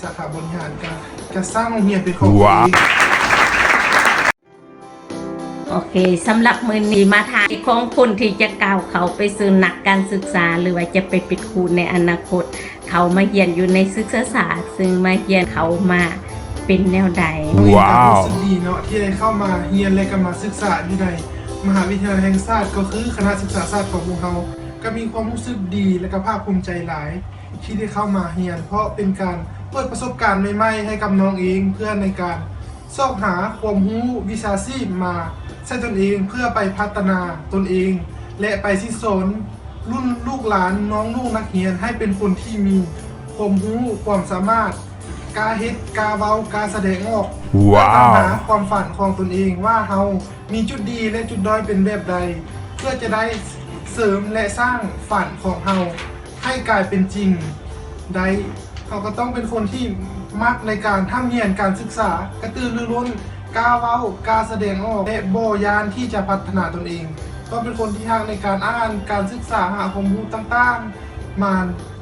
ສາຂາບໍລິຫານ ກະ ກະສ້າງໂຮງຮຽນເປັນຂອງຕົວເອງ. ໂອເຄ, ສຳລັບມື້ນີ້ມາຖາມຂອງຄົນທີ່ຈະກ້າວເຂົ້າໄປສູ່ນັກການສຶກສາ ຫຼືວ່າຈະໄປເປັນຄູໃນອະນາຄົດ, ເຂົາມາຮຽນຢູ່ໃນສຶກສາສາດ, ຊຶ່ງມາຮຽນເຂົາມາເປັນແນວໃດ? ໂອ້ຍ, ກະຮູ້ສຶກດີເນາະ ທີ່ໄດ້ເຂົ້າມາຮຽນ ແລະ ກະມາສຶກສາຢູ່ໃນມະຫາວິທະຍາໄລແຫ່ງຊາດ ກໍຄືຄະນະສຶກສາສາດຂອງພວກເຮົາ. ກະມີຄວາມຮູ້ສຶກດີ ແລະ ກະພາກພູມໃຈຫຼາຍ ທີ່ໄດ້ເຂົ້າມາຮຽນ ເພາະເປັນການເປີດປະສົບການໃໝ່ໆ ໃຫ້ກັບນ້ອງເອງ ເພື່ອໃນການຊອກຫາຄວາມຮູ້ວິຊາຊີບມາໃຊ້ຕົນເອງ ເພື່ອໄປພັດທະນາຕົນເອງ ແລະ ໄປສິດສອນລຸ້ນລູກຫຼານນ້ອງລູກນັກຮຽນ ໃຫ້ເປັນຄົນທີ່ມີຄວາມຮູ້ຄວາມສາມາດ ກ້າເຮັດ ກ້າເວົ້າ ກ້າສະແດງອອກ ເພື່ອຕາມຫາຄວາມຝັນຂອງຕົນເອງ ວ່າເຮົາ ມີຈຸດດີ ແລະ ຈຸດດ້ອຍເປັນແບບໃດ ເພື່ອຈະໄດ້ເສີມ ແລະ ສ້າງຝັນຂອງເຮົາໃຫ້ກາຍເປັນຈິງໄດ້. ເຮົາກໍຕ້ອງເປັນຄົນທີ່ມັກໃນການຮ່ຳຮຽນການສຶກສາ, ກະຕືລືລົ້ນ, ກ້າເວົ້າ, ກ້າສະແດງອອກ ແລະ ບໍ່ຢ້ານທີ່ຈະພັດທະນາຕົນເອງ. ຕ້ອງເປັນຄົນທີ່ຮັກໃນການອ່ານ, ການສຶກສາ, ຫາຄວາມຮູ້ຕ່າງໆມາ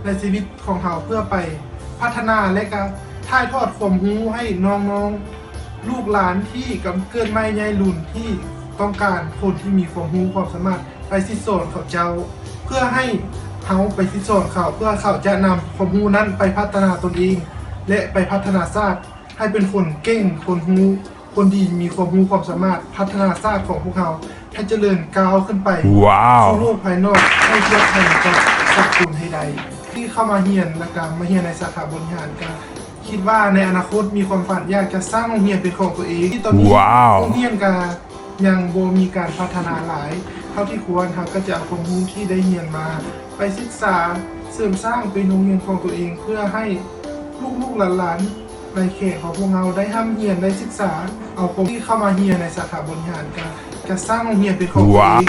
ໃນຊີວິດ ຂອງເຮົາເພື່ອໄປພັດທະນາ ແລະ ກະຖ່າຍທອດຄວາມຮູ້ໃຫ້ນ້ອງໆ ລູກຫຼານທີ່ກຳເກີດໃໝ່ໃຫຍ່ລຸນ ທີ່ຕ້ອງການຄົນທີ່ມີຄວາມຮູ້ຄວາມສາມາດໄປສິດສອນເຂົາເຈົ້າ ເພື່ອໃຫ້ເຮົາໄປສິດສອນເຂົາ ເພື່ອເຂົາຈະນຳຄວາມຮູ້ນັ້ນໄປພັດທະນາຕົນເອງ ແລະ ໄປພັດທະນາຊາດ ໃຫ້ເປັນຄົນເກັ່ງ, ຄົນຮູ້, ຄົນດີ, ມີຄວາມຮູ້ຄວາມສາມາດ, ພັດທະນາຊາດຂອງພວກເຮົາໃຫ້ຈະເລີນກ້າວຂຶ້ນໄປ ສູ່ໂລກພາຍນອກໃຫ້ທຽບທັນກັບສາກົນໃຫ້ໄດ້. ທີ່ເຂົ້າມາຮຽນ ແລະ ກະມາຮຽນໃນສາຂາບໍລິຫານ ກະຄິດວ່າໃນອະນາຄົດມີຄວາມຝັນຢາກຈະສ້າງໂຮງຮຽນເປັນຂອງຕົວເອງ. ທີ່ຕອນນີ້ໂຮງຮຽນກະຍັງບໍ່ມີການພັດທະນາຫຼາຍເທົ່າທີ່ຄວນ, ເຮົາກະຈະເອົາຄວາມຮູ້ທີ່ໄດ້ຮຽນມາ ໄປສຶກສາເສີມສ້າງເປັນໂຮງຮຽນຂອງຕົວເອງ ເພື່ອໃຫ້ລູກໆຫຼານໆໃນແຂວງຂອງພວກເຮົາໄດ້ຮ່ຳຮຽນໄດ້ສຶກສາເອົາຄວາມ ທີ່ເຂົ້າມາຮຽນໃນສາຂາບໍລິຫານ ກະ ກະສ້າງໂຮງຮຽນເປັນຂອງຕົວເອງ.